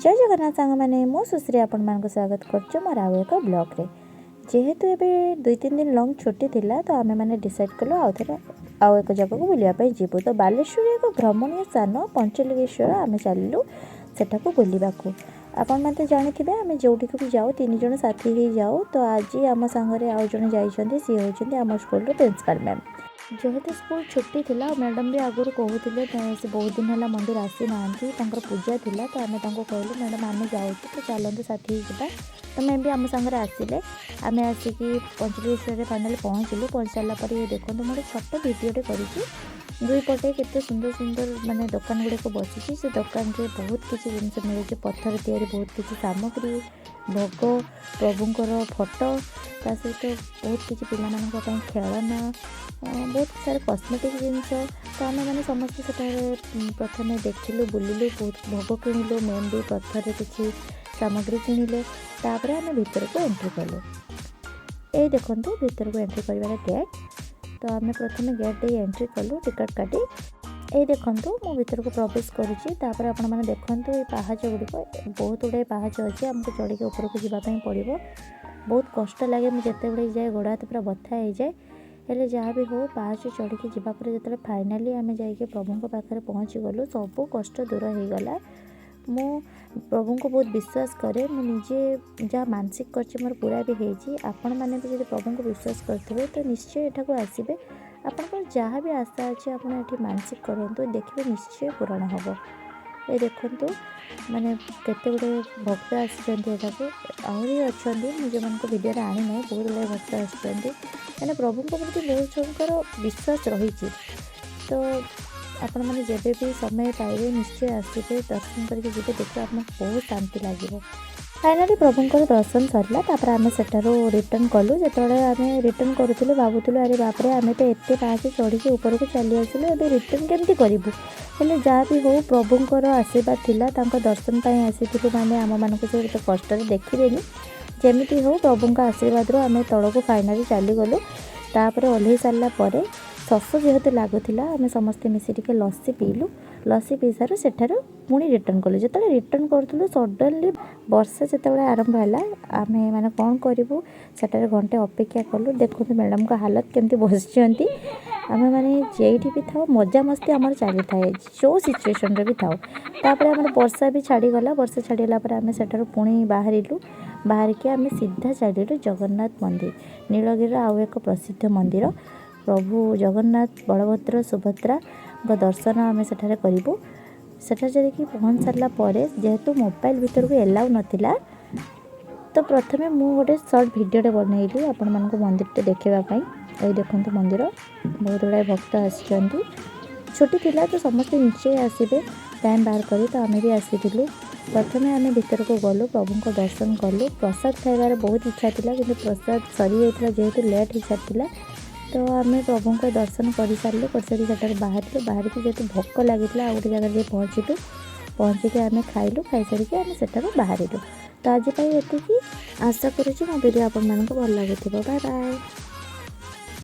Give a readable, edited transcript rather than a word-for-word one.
ଜୟ ଜଗନ୍ନାଥ ସାଙ୍ଗମାନେ, ମୁଁ ସୁଶ୍ରୀ ଆପଣମାନଙ୍କୁ ସ୍ୱାଗତ କରୁଛି ମୋର ଆଉ ଏକ ବ୍ଲଗ୍ରେ। ଯେହେତୁ ଏବେ 2-3 ଦିନ ଲଙ୍ଗ୍ ଛୁଟି ଥିଲା, ତ ଆମେମାନେ ଡିସାଇଡ଼୍ କଲୁ ଆଉ ଥରେ ଆଉ ଏକ ଜାଗାକୁ ବୁଲିବା ପାଇଁ ଯିବୁ। ତ ବାଲେଶ୍ୱରରେ ଏକ ଭ୍ରମଣୀୟ ସ୍ଥାନ ପଞ୍ଚଲିଙ୍ଗେଶ୍ୱର, ଆମେ ଚାଲିଲୁ ସେଠାକୁ ବୁଲିବାକୁ। ଆପଣମାନେ ତ ଜାଣିଥିବେ, ଆମେ ଯେଉଁଠିକୁ ବି ଯାଉ 3 ଜଣ ସାଥୀ ହେଇ ଯାଉ। ତ ଆଜି ଆମ ସାଙ୍ଗରେ ଆଉ ଜଣେ ଯାଇଛନ୍ତି, ସିଏ ହେଉଛନ୍ତି ଆମ ସ୍କୁଲର ପ୍ରିନ୍ସିପାଲ୍ ମ୍ୟାମ୍। ଯେହେତୁ ସ୍କୁଲ ଛୁଟି ଥିଲା ଆଉ ମ୍ୟାଡ଼ାମ୍ ବି ଆଗରୁ କହୁଥିଲେ, ସେ ବହୁତ ଦିନ ହେଲା ମନ୍ଦିର ଆସିନାହାନ୍ତି, ତାଙ୍କର ପୂଜା ଥିଲା। ତ ଆମେ ତାଙ୍କୁ କହିଲୁ, "ମ୍ୟାଡ଼ାମ୍, ଆମେ ଯାଉଛୁ, ତ ଚାଲନ୍ତୁ ସାଥୀ ହେଇ ଯିବା।" ତ ମ୍ୟାମ୍ ବି ଆମ ସାଙ୍ଗରେ ଆସିଲେ। ଆମେ ଆସିକି ପଞ୍ଚଲିଙ୍ଗେଶ୍ୱରରେ ଫାଇନାଲି ପହଞ୍ଚିଲୁ। ପହଞ୍ଚି ସାରିଲା ପରେ ଇଏ ଦେଖନ୍ତୁ, ମୁଁ ଗୋଟେ ଛୋଟ ଭିଡ଼ିଓଟେ କରିଛି। ଦୁଇ ପଟେ କେତେ ସୁନ୍ଦର ସୁନ୍ଦର ମାନେ ଦୋକାନ ଗୁଡ଼ିକ ବସିଛି। ସେ ଦୋକାନରେ ବହୁତ କିଛି ଜିନିଷ ମିଳୁଛି, ପଥର ତିଆରି ବହୁତ କିଛି ସାମଗ୍ରୀ, ଭୋଗ, ପ୍ରଭୁଙ୍କର ଫଟୋ, ତା ସହିତ ବହୁତ କିଛି ପିଲାମାନଙ୍କ ପାଇଁ ଖେଳନା, ବହୁତ ସାରା କସ୍ମେଟିକ୍ ଜିନିଷ। ତ ଆମେମାନେ ସମସ୍ତେ ସେଠାରେ ପ୍ରଥମେ ଦେଖିଲୁ, ବୁଲିଲୁ, ବହୁତ ଭୋଗ କିଣିଲୁ। ମ୍ୟାମ୍ ବି ପଥରରେ କିଛି ସାମଗ୍ରୀ କିଣିଲେ। ତାପରେ ଆମେ ଭିତରକୁ ଏଣ୍ଟ୍ରି କଲୁ। ଏଇ ଦେଖନ୍ତୁ, ଭିତରକୁ ଏଣ୍ଟ୍ରି କରିବାର ଗେଟ୍। ତ ଆମେ ପ୍ରଥମେ ଗେଟ୍ ଦେଇ ଏଣ୍ଟ୍ରି କଲୁ ଟିକେଟ୍ କାଟି। ଏଇ ଦେଖନ୍ତୁ, ମୁଁ ଭିତରକୁ ପ୍ରବେଶ କରୁଛି। ତାପରେ ଆପଣମାନେ ଦେଖନ୍ତୁ ଏଇ ପାହାଚ ଗୁଡ଼ିକ, ବହୁତ ଗୁଡ଼ିଏ ପାହାଚ ଅଛି, ଆମକୁ ଚଢ଼ିକି ଉପରକୁ ଯିବା ପାଇଁ ପଡ଼ିବ। ବହୁତ କଷ୍ଟ ଲାଗେ। ମୁଁ ଯେତେବେଳେ ଯାଏ, ଗୋଡ଼ ହାତ ପୁରା ବଥା ହେଇଯାଏ। ହେଲେ ଯାହା ବି ହଉ, ପାହାଚ ଚଢ଼ିକି ଯିବା ପରେ ଯେତେବେଳେ ଫାଇନାଲି ଆମେ ଯାଇକି ପ୍ରଭୁଙ୍କ ପାଖରେ ପହଞ୍ଚିଗଲୁ, ସବୁ କଷ୍ଟ ଦୂର ହେଇଗଲା। ମୁଁ ପ୍ରଭୁଙ୍କୁ ବହୁତ ବିଶ୍ୱାସ କରେ। ମୁଁ ନିଜେ ଯାହା ମାନସିକ କରିଛି, ମୋର ପୁରା ବି ହେଇଛି। ଆପଣମାନେ ବି ଯଦି ପ୍ରଭୁଙ୍କୁ ବିଶ୍ୱାସ କରିଥିବେ, ତ ନିଶ୍ଚୟ ଏଠାକୁ ଆସିବେ। ଆପଣଙ୍କର ଯାହା ବି ଆଶା ଅଛି, ଆପଣ ଏଠି ମାନସିକ କରନ୍ତୁ, ଦେଖିବେ ନିଶ୍ଚୟ ପୂରଣ ହେବ। ଏ ଦେଖନ୍ତୁ, ମାନେ କେତେ ଗୁଡ଼ିଏ ଭକ୍ତ ଆସିଛନ୍ତି ଏଠାକୁ। ଆହୁରି ଅଛନ୍ତି, ମୁଁ ଯେଉଁମାନଙ୍କୁ ଭିଡ଼ିଓରେ ଆଣିନାହିଁ। ବହୁତ ଗୁଡ଼ିଏ ଭକ୍ତ ଆସିଛନ୍ତି, ମାନେ ପ୍ରଭୁଙ୍କ ପ୍ରତି ବହୁତ ଜଣଙ୍କର ବିଶ୍ୱାସ ରହିଛି। ତ ଆପଣମାନେ ଯେବେ ବି ସମୟ ପାଇବେ, ନିଶ୍ଚୟ ଆସିବେ, ଦର୍ଶନ କରିକି ଯିବେ। ଦେଖିବେ, ଆପଣଙ୍କୁ ବହୁତ ଶାନ୍ତି ଲାଗିବ। ଫାଇନାଲି ପ୍ରଭୁଙ୍କର ଦର୍ଶନ ସରିଲା। ତାପରେ ଆମେ ସେଠାରୁ ରିଟର୍ଣ୍ଣ କଲୁ। ଯେତେବେଳେ ଆମେ ରିଟର୍ଣ୍ଣ କରୁଥିଲୁ, ଭାବୁଥିଲୁ, ଆରେ ବାପରେ, ଆମେ ତ ଏତେ ପାହାଚ ଚଢ଼ିକି ଉପରକୁ ଚାଲି ଆସିଲୁ, ଏବେ ରିଟର୍ଣ୍ଣ କେମିତି କରିବୁ? ହେଲେ ଯାହା ବି ହଉ, ପ୍ରଭୁଙ୍କର ଆଶୀର୍ବାଦ ଥିଲା। ତାଙ୍କ ଦର୍ଶନ ପାଇଁ ଆସିଥିଲୁ, ମାନେ ଆମମାନଙ୍କୁ ସେ ଏତେ କଷ୍ଟରେ ଦେଖିବେନି। ଯେମିତି ହଉ, ପ୍ରଭୁଙ୍କ ଆଶୀର୍ବାଦରୁ ଆମେ ତଳକୁ ଫାଇନାଲି ଚାଲିଗଲୁ। ତାପରେ ଓହ୍ଲେଇ ସାରିଲା ପରେ ଶୋଷ ଯେହେତୁ ଲାଗୁଥିଲା, ଆମେ ସମସ୍ତେ ମିଶି ଟିକେ ଲସି ପିଇଲୁ। ଲସି ପିଇ ସାରୁ ସେଠାରୁ ପୁଣି ରିଟର୍ଣ୍ଣ କଲୁ। ଯେତେବେଳେ ରିଟର୍ଣ୍ଣ କରୁଥିଲୁ, ସଡ଼ନଲି ବର୍ଷା ଯେତେବେଳେ ଆରମ୍ଭ ହେଲା, ଆମେ ମାନେ କ'ଣ କରିବୁ, ସେଠାରେ ଘଣ୍ଟେ ଅପେକ୍ଷା କଲୁ। ଦେଖନ୍ତୁ ମ୍ୟାଡ଼ାମଙ୍କ ହାଲତ, କେମିତି ବସିଛନ୍ତି। ଆମେମାନେ ଯେଉଁଠି ବି ଥାଉ, ମଜାମସ୍ତି ଆମର ଚାଲିଥାଏ, ଯେଉଁ ସିଚୁଏସନ୍ରେ ବି ଥାଉ। ତାପରେ ଆମର ବର୍ଷା ବି ଛାଡ଼ିଗଲା। ବର୍ଷା ଛାଡ଼ିଗଲା ପରେ ଆମେ ସେଠାରୁ ପୁଣି ବାହାରିଲୁ। ବାହାରିକି ଆମେ ସିଧା ଚାଲିଲୁ ଜଗନ୍ନାଥ ମନ୍ଦିର, ନୀଳଗିରିର ଆଉ ଏକ ପ୍ରସିଦ୍ଧ ମନ୍ଦିର। ପ୍ରଭୁ ଜଗନ୍ନାଥ, ବଳଭଦ୍ର, ସୁଭଦ୍ରାଙ୍କ ଦର୍ଶନ ଆମେ ସେଠାରେ କରିବୁ। ସେଠାରେ ଯାଇକି ପହଞ୍ଚି ସାରିଲା ପରେ, ଯେହେତୁ ମୋବାଇଲ ଭିତରକୁ ଏଲାଉ ନଥିଲା, ତ ପ୍ରଥମେ ମୁଁ ଗୋଟେ ସର୍ଟ ଭିଡ଼ିଓଟେ ବନେଇଲି ଆପଣମାନଙ୍କୁ ମନ୍ଦିରଟେ ଦେଖିବା ପାଇଁ। ଏଇ ଦେଖନ୍ତୁ ମନ୍ଦିର, ବହୁତ ଗୁଡ଼ାଏ ଭକ୍ତ ଆସିଛନ୍ତି। ଛୁଟି ଥିଲା, ତ ସମସ୍ତେ ନିଶ୍ଚୟ ଆସିବେ ଟାଇମ୍ ବାହାର କରି। ତ ଆମେ ବି ଆସିଥିଲୁ। ପ୍ରଥମେ ଆମେ ଭିତରକୁ ଗଲୁ, ପ୍ରଭୁଙ୍କ ଦର୍ଶନ କଲୁ। ପ୍ରସାଦ ଖାଇବାର ବହୁତ ଇଚ୍ଛା ଥିଲା, କିନ୍ତୁ ପ୍ରସାଦ ସରିଯାଇଥିଲା, ଯେହେତୁ ଲେଟ୍ ହେଇସାରିଥିଲା। ତ ଆମେ ପ୍ରଭୁଙ୍କ ଦର୍ଶନ କରିସାରିଲୁ। କରିସାରି ସେଠାରୁ ବାହାରିଲୁ। ବାହାରିକି ଯେହେତୁ ଭୋକ ଲାଗିଥିଲା, ଆଉ ଗୋଟେ ଜାଗାରେ ଯାଇ ପହଞ୍ଚିଲୁ। ପହଞ୍ଚିକି ଆମେ ଖାଇଲୁ। ଖାଇସାରିକି ଆମେ ସେଠାରୁ ବାହାରିଲୁ। ତ ଆଜି ପାଇଁ ଏତିକି। ଆଶା କରୁଛି ମୋ ଭିଡ଼ିଓ ଆପଣମାନଙ୍କୁ ଭଲ ଲାଗୁଥିବ। Bye bye.